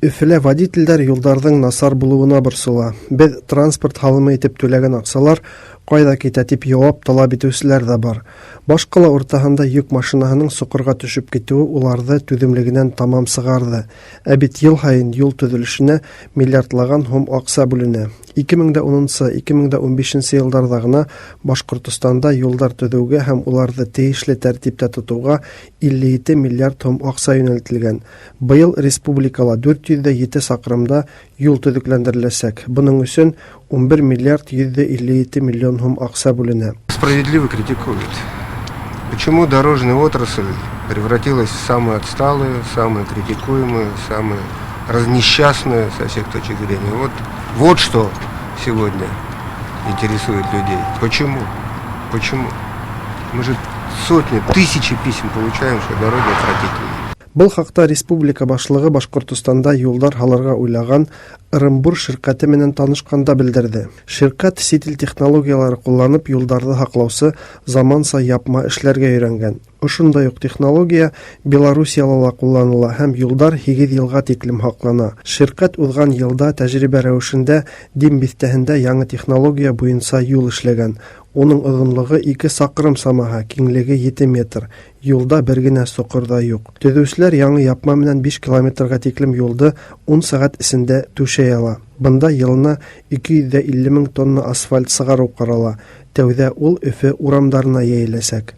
Өфөлә водительләр юлдарның насар булуына борчыла. Без транспорт һалымы итеп түләгән акчалар кайда китә дип явап таләп итүчеләр дә бар. Башкала уртаһында йөк машинаһының чокырга төшеп китүе уларды түземлегеннән тамам чыгарды. Ә бит ел һаен юл төзелешенә миллиардлаган һум акча бүленә. 2010 2015 елларда гына Башкортостанда юлдар төзүгә һәм уларды тиешле тәртиптә тотуга 57 миллиард һум акча юнәлтелгән. Быел республикала 407 чакрымда юл төзекләндереләчәк. Моның өчен 11 миллиард 157 миллион һум акча бүленә. Справедливо критикуют. Почему дорожная отрасль превратилась в самую отсталую, самую критикуемую, самую разнесчастную со всех точек зрения? Вот, вот что сегодня интересует людей. Почему? Почему? Мы же сотни, тысячи писем получаем, что дороги отвратительные. Был хакта республика башлыгы Башкортостанда юлдар һалырга уйлаган Ырымбур ширкәте менән танышканда белдерде. Ширкәт чит ил технологияләре кулланып юлдарны һаклаучы заманча япма эшләргә өйрәнгән. Ошындай ук технология Белоруссияла ла кулланыла һәм юлдар 8 елга тиклем һаклана. Ширкәт узган елда тәҗрибә рәвешендә Дим бистәһендә яңа технология буенча юл эшләгән. Уның озынлыгы 2 чакрым самаһы, киңлеге 7 метр. Юлда бер генә сокыр да юк. Төзүчеләр яңа япма менән 5 километрга тиклем юлды 10 сәгать эчендә түшәй ала. Бында елына 250 мең тонна асфальт сыгару карала. Тәүдә ул Өфе урамдарына йәеләчәк.